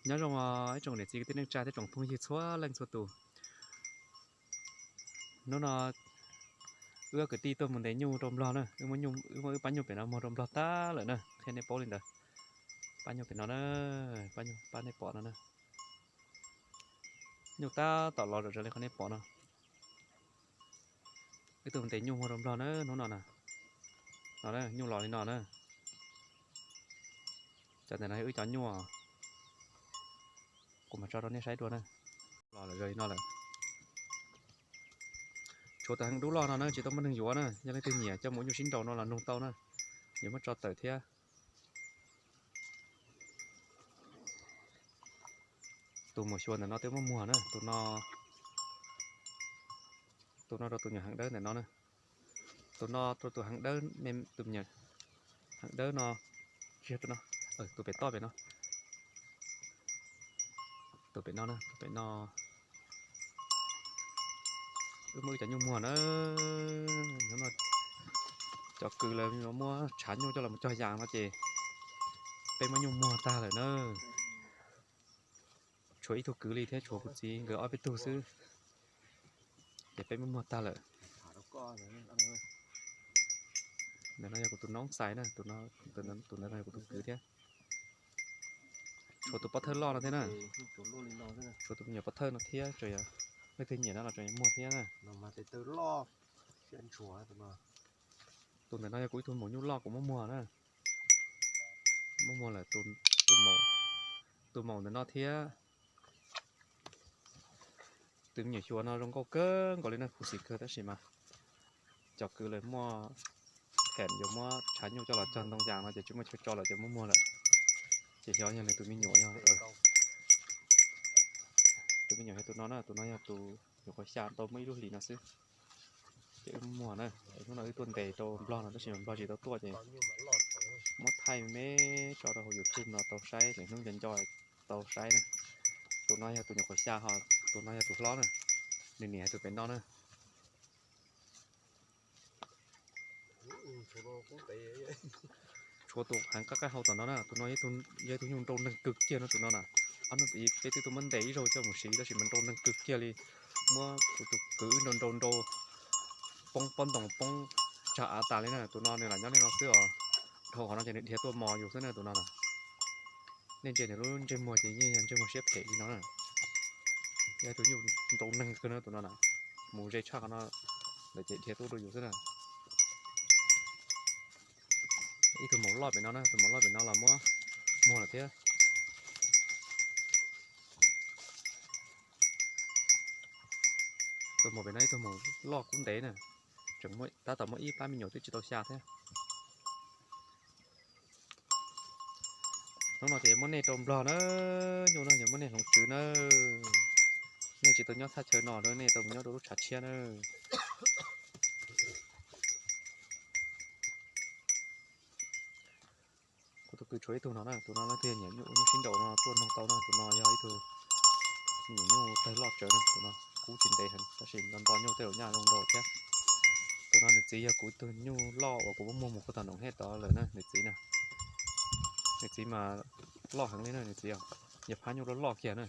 Nyob zoo ib tsoom niam txiv kwv tij neej tsa thiab tsoom phooj ywg txhua leej txhua tus. Hnub no wb kwv tij tuaj mus ntes nyuj rau Nplog na, wb muab wb pab nyuj pem no muag rau Nplog tag lawm na, qhia nej paub li ntawd. Pab nyuj pem no na, pab nyuj pab nej pom no na. Nyuj tab tom los zom zaws li qhov nej pom no. Wb tuaj mus ntes nyuj muag rau Nplog na hnub no na. No na, nyuj los li no na. Cov ntawm no yog wb cov nyuj. Kuv mam tso rau nej saib dua na. Los lawm, zoo li no lawm. Tshuav tus heev dub loj no na, tsis tau muaj neeg yuav na, yog leej twg nyiam coj mus ua nyuj sib nraus no los nug tau na, yuav muab tso tawm thiab. Tus maum xyuas ntawm no twb muab muag na, tus no, tus no rau tus nyuam heev dawb ntawm no na. Tus no rau tus heev dawb, tus heev dawb no, tsis yog tus no, tus pem toj pem no. Tus pem no na, tus pem no. Wb muab wb cov nyuj muag na. Cov kwv lawv muab tshav nyuj coj los cog yas no ces peb muab nyuj muag tag lawm na. Tshuav ib tug kwv li thiab tshuav kuv txiv nkawd ob peb tug xwb, ces peb muab muag tag lawm. Ntawm no yog kuv tus noob xais na, tus ntawd no yog kuv tus kwv thiab. Tshuav tus pov thawj loj no thiab na. Tshuav tus me nyuam pov thawj no thiab, tseem yog leej twg nyiam no los tseem yuav muag thiab na. Tus ntawm no yog kuv ib tug maum nyuj loj kuv muab muag na. Muab muag lawm, tus maum ntawm no thiab. Tus me nyuam xyuas no zoo nkauj kawg nkaus li na, khuv xim kawg tab sis mas cov kwv lawv muaj phem yuav muab tshav nyuj coj los cog ntoo yas no ces tsis muaj chaw tso lawm ces muab muag lawm. Ces xyov yog nws tus me nyuam yog, tus me nyuam yog tus no na, tus no yog tus nyuam qhuav xya tau muaj ib lub hlis no xwb. Ces wb muab muag na, hnub no wb tuaj ntes rau Nplog no tab sis mas Nplog tsis tau tuaj ces muab thaij me tso rau hauv YouTube no tau saib, lwm hnub nco nco tau saib na. Tus no yog tus nyuam qhuav xya ho, tus no yog tus hlob na, nws niam yog tus pem no na. Tshuav tus heev qab qab hau tom no na, tus no yog ib tug nyuj nrau neeg kawg kiag no tus no na. Ob hnub ntawd peb twb tuaj muab ntes ib zaug coj mus siv tab sis mas nrau neeg kawg kiag li. Muab kuv tus kwv nrau nrau nrau poob pob ntoos poob tsag av tas li na. Tus no nws lam nyob li no xwb os, dhau qhov no ces nws dhia tuaj mos yus xwb na tus no na. Nej ntsia nws lub ntsej muag ces yeej yog ntsej muag siab phem li no na. Yog tus nyuj nrau neeg kawg na tus no na, mus ze tshaj qhov no lawm ces dhia tuaj rau yus xwb na. Ib tug maum loj pem no na, tus maum loj pem no los muab muag lawm thiab. Tus maum pem no ib tug maum loj kub ntev na, tseem tab tom muaj ib plab me nyuam twb tsis tau xya thiab. Hnub no ces muab nej rau Nplog na, nyuj no yuav muab nej hloov tswv na. Nej tsis tau nyob thaj chaw no na, nej tau mus nyob rau lub tshav tshiab na. Kuv tus kwv tshuav ib tug no na, tus no leej twg nyiam nyuj ua nyuj sib nraus no tuaj noog tau na, tus no yog ib tug me nyuam nyuj tawg loj tsawv na, tus no kub tsis ntev heev tab sis nto nto nyuj tej zaum nyaj zoo nraus thiab. Tus no nws txiv yog kuv ib tug nyuj loj uas kuv muab muag mus puag tom Noom Hej tod lawm na, nws txiv na. Nws txiv mas loj heev li na, nws txiv yog phab nyuj loj loj kiag na.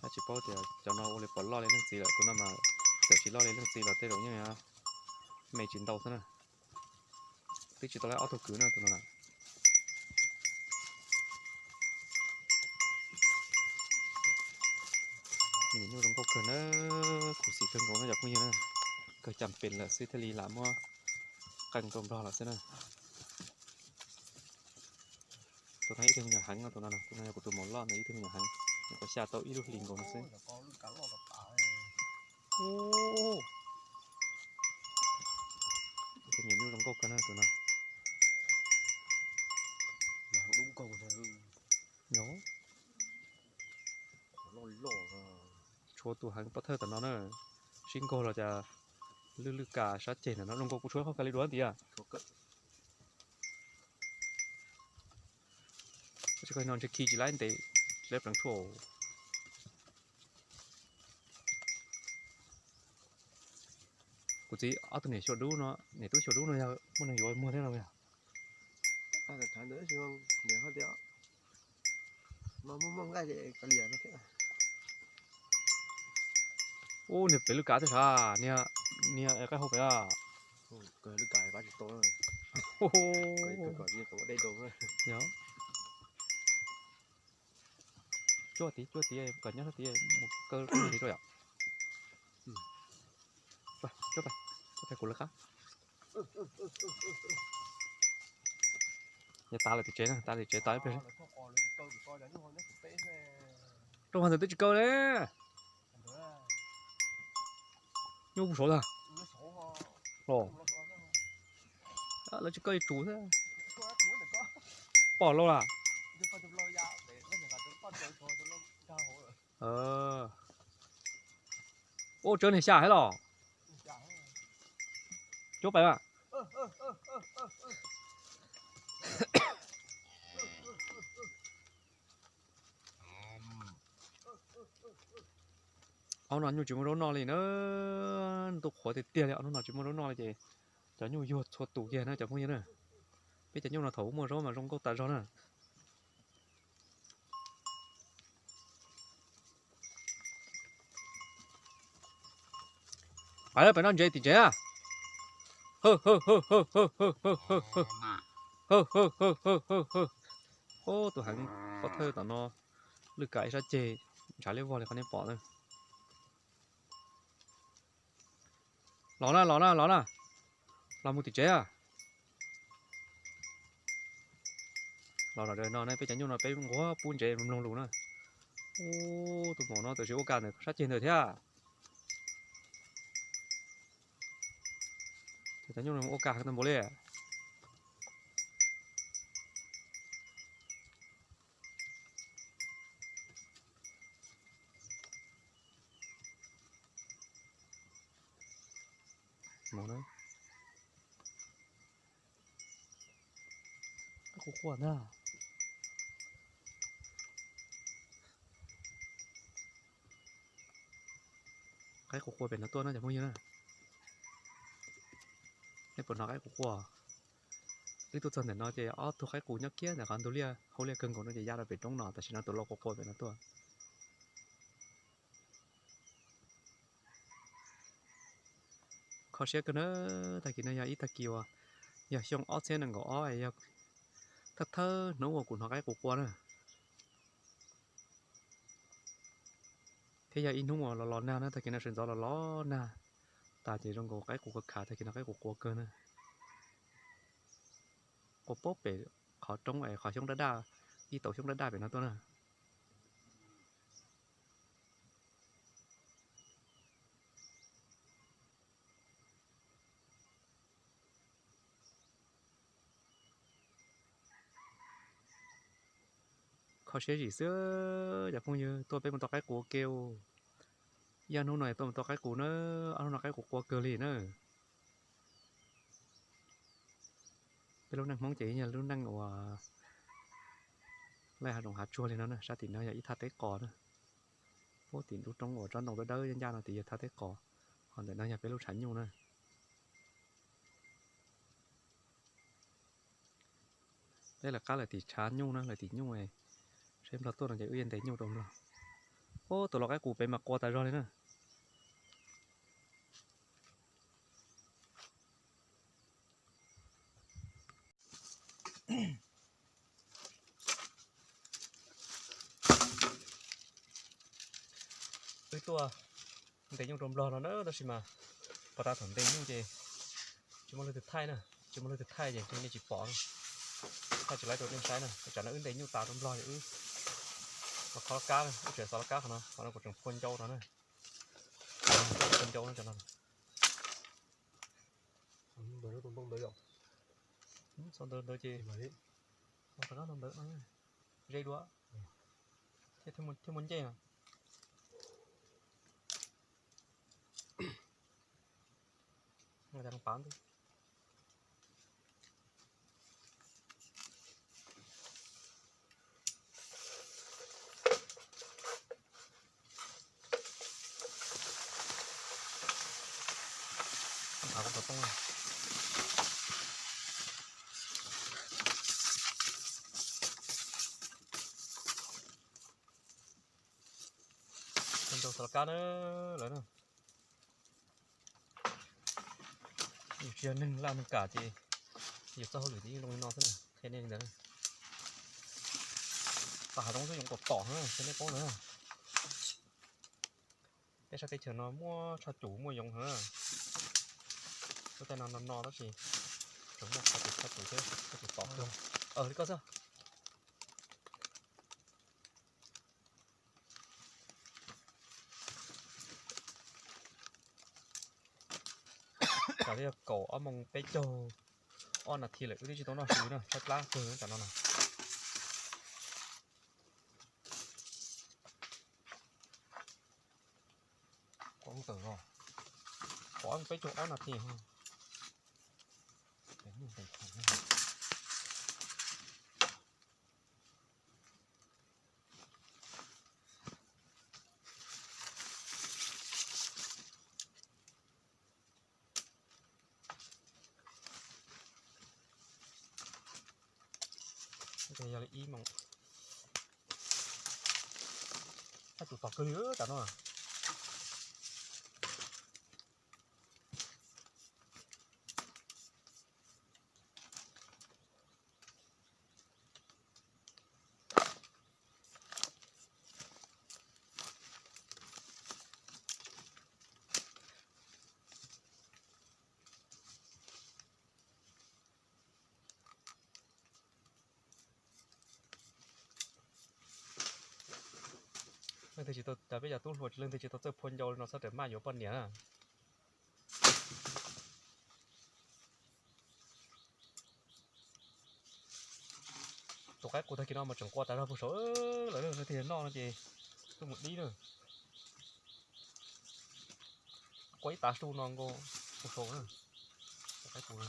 Tab tsis paub tias cov no ua li puas loj li leej txiv lawm, tus no mas txawm tsis loj li leej txiv los tej zaum yeej me tsis ntau xwb na. Twb tsis tau laib ob tug kwv na tus no na. Me nyuam nyuj zoo nkauj kawg na, khuv xim kawg nkaus na cov phooj ywg na. Kawg cam pes lawm xwb thiaj li lam muab qee rau Nplog lawm xwb na. Tus no ib tug me nyuam heev no, tus no, tus no yog kuv tus maum loj, nws ib tug me nyuam heev, nws kuj xya tau ib lub hlis nkaus no xwb. Ib tug me nyuam nyuj zoo nkauj kawg na tus no. Tshuav tus heev pov thawj tom no na, sib nkaug los cas lwj lwj kas sab ceg ntawm no zoo nkaus kuv tshuav qhov kas li dua tiag. Tsis ko no ntshe khi tsis laib ntev, tsis laib pleev tshuaj. Kuv txiv ob tug niam xyuas dub no, niam tub xyuas dub no yog muaj neeg yuav muag thiab no yog. Muaj muaj nqaij li kav liam no thiab. Ub, niag pem lwj kav thiab sav, niag, niag qaib hau pem a. Lwj kav pab tsis tau. Yog. Cuaj tid, cuaj tid, kom nyob sab tid mus kaw tid rau yom. Cuaj pais, cuaj pais kuv lawv qab. Yog tas lawm tim tsev na, tas tim tsev tas ib pliag. Rau hov ntawd twb tsis kaw li. Nyuj puv saud ntag. Los, lawv tsis kaw li tsum thiab. Pom lauj las. Ua tsawv niag xya thiab los. Cuab pais mas. Ob no nyuj tsis muaj zaub noj li na. Ntuj qhuav tiag tiag li, ob hnub no tsis muaj zaub noj li ces cov nyuj yuag txhua tus kiag na cov phooj ywg na. Peb cov nyuj no thaum muaj zaub mas zoo nkauj tas zog na. Pais, pais noj ntses tim tsev. Ub, tus heev pob thawj tom no, lwj kav ib sab ceg, ntshav liab vog li qhov nej pom na. Los na, los na, los na. Los mus tim tsev a. Los no, peb cov nyuj no peb nquag pub ntsev mloog lus na. Ub, tus maum no tam sim ua kas ntawm sab ceg ntawd thiab. Cov nyuj no ua kas heev tag npaum li. Qaib qus qua ntag. Qaib qus qua pem no tuaj no cov phooj ywg na. Nej puas hnov qaib qus qua? Wb tuaj txog ntawm no ces ob tug qaib qus nyob kiag ntawm qhov ntug liaj hauv liaj kawg nkaus no ces ya rau pem roob no, tam sim no tus lau qus qua pem no tuaj. Kho siab kawg na, tag kis no yog ib tag kis uas yog xyoo ob txhiab nees nkaum ob, yog thawj thawj hnub uas kuv hnov qaib qus qua na. Thiab yog ib hnub uas los los nag na, tag kis no sawv ntxov los los nag tas ces zoo nkaus qaib qus khav khav, tag kis no qaib qus qua kawg na. Qua puag pem qhov roob es qhov xyoob daj daj, ib tauv xyoob daj daj pem no tuaj na. Kho siab zim xwb cov phooj ywg, tuaj peb mus tau qaib qus ua ke. Ib ob hnub no tuaj mus tau qaib qus na, ob hnub no qaib qus qua kawg li na. Peb lub neej Hmoob ces yog lub neej uas laj hav zoov hav tsuag li no na, sab tim no yog ib thaj teb qos na. Puag tim lub roob uas tsob ntoo dawb dawb ncaj ncaj no tid yog thaj teb qos, ho ntawm no yog peb lub tshav nyuj na. Peb lawv qab lawm tim tshav nyuj na, lawm tim nyuj, seb nplog tuaj no ces wb yuav ntes nyuj rau nplog. Ub, tus lau qaib qus pem mas qua tas zog li na. Wb tuaj ntes nyuj rau nplog no na, tab sis mas pom tau thaum ntes nyuj ces tsis muaj leej twg thaij na, tsis muaj leej twg thaij ces nej tsis pom na. Thaij tsis laib rau nej saib na, tsam no wb ntes nyuj tas rau nplog ces wb los kho laj kab na, wb tseem xov laj kab qhov no, qhov no kuv tseem phua ncau no na. Phua ncau no, xov ntawd ntawd ces, ntawd no ze dua, thiaj muaj ncej no. Rau xav laj kab na lawm na. Yus tsis yog neeg laj neeg kam ces yus txoj hauj lwm ces yeej zoo li no xwb na, qhia nej li ntawd. Paj hav zoov xwb yoov tom tom na, qhia nej paub na. Peb sab teb chaws no muaj tshaj cum muaj yoov heev na. Lub caij no no no tab sis tseem muaj tshaj cum, tshaj cum thiab tshaj cum tom kawg. Li koj xwb. Tam li yog kaum ob moos peb caug ob nas this lawm wb twb tsis tau noj su na, tshaib plab kawg tam no na. Kaum ob moos peb caug ob nas this. Yog li ib moos. Tshaj cum tom kawg li tam no. Leej twg tsis tau, cas peb cov tub hluas leej twg tsis tau txawj phua ncau li no txhob rawm maj yuav poj niam na. Tus qaib qus tag kis no mas tseem qua tas zog puag saud lawm, leej twg noj no ces tuaj mus dib na. Qua ib tav su no nkaus puag saud na. Tus qaib qus no,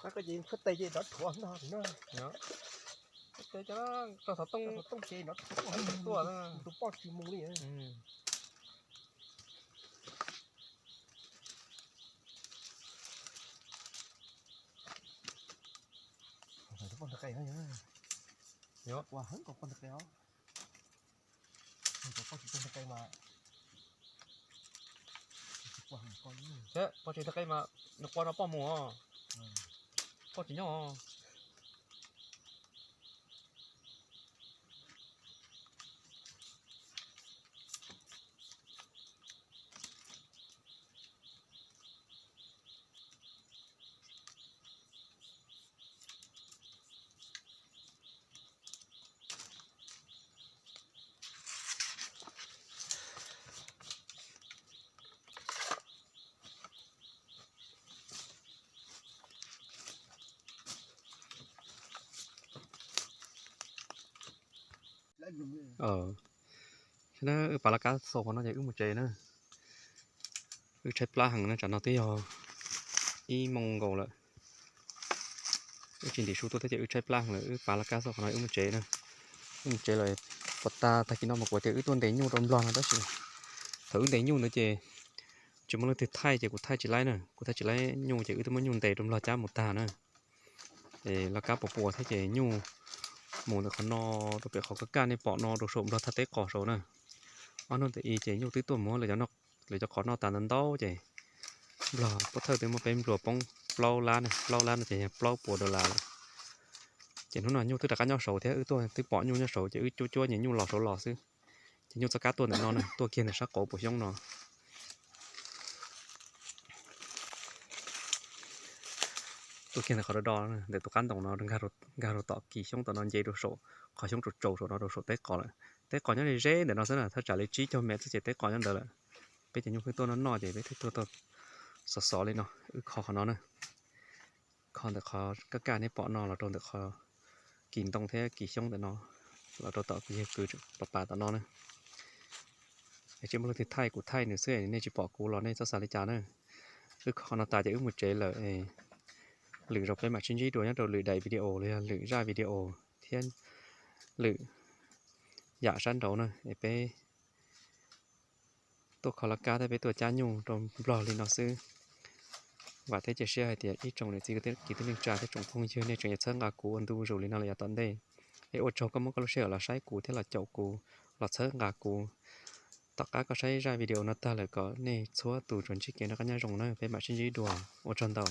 qab tes ces nrov rhuav no. Qab tes cov rau xov tooj, xov tooj ces nrov rhuav tuaj, tus poj tsis mus li. Poj ntawd qe no, ua heev kom poj ntawd qe os. Poj tsis ntawd qe mas, poj tsis ntawd qe mas nws qua no poj mus os. Poj tsis nyob os. Saib na, wb pav laj kab xaus qhov no ces wb mus tsev na. Wb tshaib plab heev na, tsam no twb yog ib moos nkaus lawm. Wb tsis ntim su tuaj thiab ces wb tshaib plab heev lawm, wb pav laj kab xaus qhov no wb mus tsev na. Wb mus tsev lawm, puas tag tag kis no mas kuv tias wb tuaj ntes nyuj rau nplog no tab sis thaum wb ntes nyuj ntawd ces tsis muaj leej twg thaij ces kuv thaij tsis laib na, kuv thaij tsis laib nyuj ces wb twb muab nyuj ntes rau nplog cab mus tag na. Es laj kab puas puas thiab ces nyuj mus ntawm qhov no rau pem qhov kaj kaj nej pom no rau saum nplog thaj teb qos saud na. Ob hnub ntawm i ces nyuj twb tuaj muab lawv cov qhov noj tas ntau ntau ces nplog pov thawj twb muab peb nplua poob plaub lab na, plaub lab no ces yog plaub puas dollar lawm. Ces hnub no nyuj twb rov qab nyob saud thiab wb tuaj twb pom nyuj nyob saud ces wb cuab cuab nyuag nyuj los saud los xwb. Ces nyuj txoj kab tuaj ntawm no na, tuaj kiag ntawm sab qauv puas xyoob no. Tuaj kiag ntawm qhov do do ntawm tus qab ntoo no nkag rau tom kis xyoob tom no nce rau saum qhov xyoob tsaus tsaus saum no rau saum teb qos lawm. Teb qos nyob ze ze ntawm no xwb na, thaj tsam li tsib caug mev xwb ces teb qos nyob ntawd lawm. Peb cov nyuj pheej tuaj noj noj ces peb thiaj tuaj tau xov xov li no. Wb kho qhov no na, kho ntawm qhov kaj kaj nej pom no los rau ntawm qhov kis ntoo thiab kis xyoob ntawm no los rau tom kuv yawg kwv pas pas tom no na. Es tsis muaj leej twg thaij, kuv thaij nws xwb, nej tsis pom kuv los nej txhob xav li cas na. Wb kho qhov no tas ces wb mus tsev lawm. Lwm zaus peb mam sib ntsib dua nyob rau lwm daim video los yog lwm zaj video thiab lwm yam sab nraud na. Es peb tuaj kho laj kab thiab peb tuaj cab nyuj rau nplog li no xwb. Vam thiab cia siab hais tias ib tsoom niam txiv kwv tij neej tsa thiab tsoom phooj ywg nej tseem yuav txhawb nqa kuv ua ntu zus li no los yav tom ntej. Es ua tsaug koj muab koj lub sij hawm los saib kuv thiab los caum kuv, los txhawb nqa kuv. Tom qab koj saib zaj video no tag lawm kom nej txhua tus tsuas ntsib kev noj qab nyob zoo na, peb mam sib ntsib dua. Ua tsaug ntau.